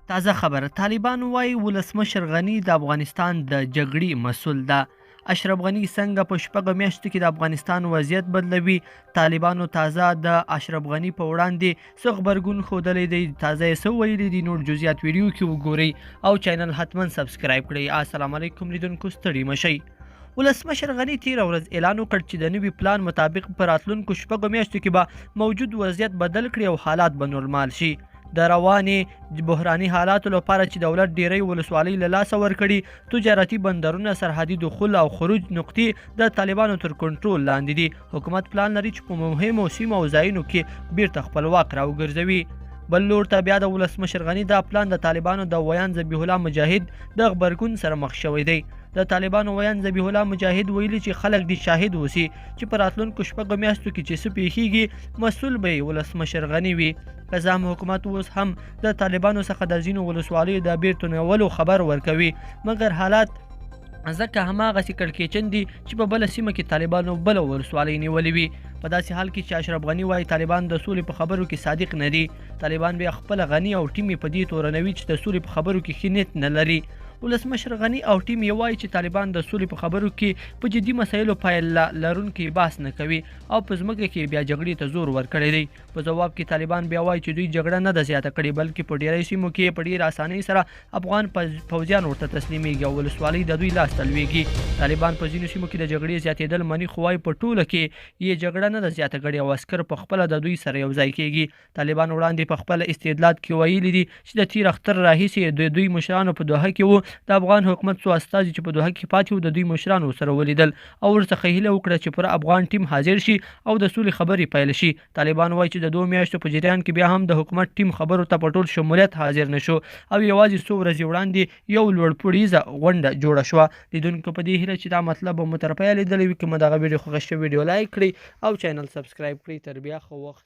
تازه خبر، طالبان وايي ولسمشر غني د افغانستان د جګړې مسول ده. اشرف غني څنګه په شپږو میاشتو کې د افغانستان وضعیت بدلوي؟ طالبانو تازه د اشرف غني په وړاندې څه غبرګون ښودلی دی؟ تازه یې څه ویلي دي؟ نور جزئیات ویډیو کې وګورئ او چینل حتما سبسکرایب کړئ. السلام علیکم لیدونکو، ستړي مه شئ. ولسمشر غني تیره ورځ اعلان وکړ چې د نوي پلان مطابق په راتلونکو شپږو میاشتو کې به موجود وضعیت بدل کړي او حالات به نورمال شي. د روانې بحراني حالاتو لپاره چې دولت ډیری ولسوالۍ له لاسه ورکړي، تجارتي بندرونه، سرحدي دخول او خروج نقطې د طالبانو تر کنټرول لاندې دي، حکومت پلان لري چې په مهمو سیمو او ځایونو کې بیرته خپل واک راوګرځوي. بل لور ته بیا د ولسمشر غني دا پلان د طالبانو د ویاند ذبیح الله مجاهد د غبرګون سره مخ شوی دی. د طالبانو ویاند ذبیح الله مجاهد ویلي چې خلک دې شاهد اوسي چې په راتلونکو شپږو میاشتو کې چې څه پیښیږي مسول به یې ولسمشر غني وي. که څه هم حکومت اوس هم د طالبانو څخه د ځینو ولسوالیو د بیرته نیولو خبر ورکوي، مګر حالات ځکه هماغسې کړکېچن دي چې په بله سیمه کې طالبانو بله ولسوالۍ نیولې وي. په داسې حال کې چې اشرف غني وايي طالبان د سولې په خبرو کې صادق نه دي، طالبان بیا خپله غني او ټیم یې په دې تورنوي چې د سولې په خبرو کې ښه نیت نه لري. ولسمشر غني او ټیم یې وايي چې طالبان د سولې په خبرو کې په جدي مسایلو پایله لرونکی بحث نه کوي او په ځمکه کې بیا جګړې ته زور ورکړی دی. په ځواب کې طالبان بیا وايي چې دوی جګړه نه ده زیاته کړې، بلکې په ډیری سیمو کې په ډیره اسانۍ سره افغان پوځیان ورته تسلیمیږي او ولسوالۍ د دوی لاس ته لویږي. طالبان په ځینو سیمو کې د جګړې زیاتېدل مني، خو وايي په ټوله کې یې جګړه نه ده زیاته کړې او عسکر په خپله د دوی سره یو ځای کیږي. طالبان وړاندې په خپل استدلال کې ویلي دي چې د تیر اختر راهیسې د دوی مشرانو په دوحه کې وو. د افغان حکومت څو استازي چې په دوحه کې پاتې وو د دوی مشرانو ورسره ولیدل او ورڅخه هیله وکړه چې پوره افغان ټیم حاضر شي او د سولې خبرې پیل شي. طالبان وايي چې د دوو میاشتو په جریان کې بیا هم د حکومت ټیم خبرو ته په ټول شمولیت حاضر نه شو او یوازې څو ورځې وړاندې یو لوړپوړیزه غونډه جوړه شوه. لیدونکو په دې هیله چې دا مطلب به مو تر پایه لیدلی وي. که مو دغه ویډیو خوښه شوه، ویډیو لایک کړئ او چینل سبسکرایب کړئ. تر بیا ښه وخت.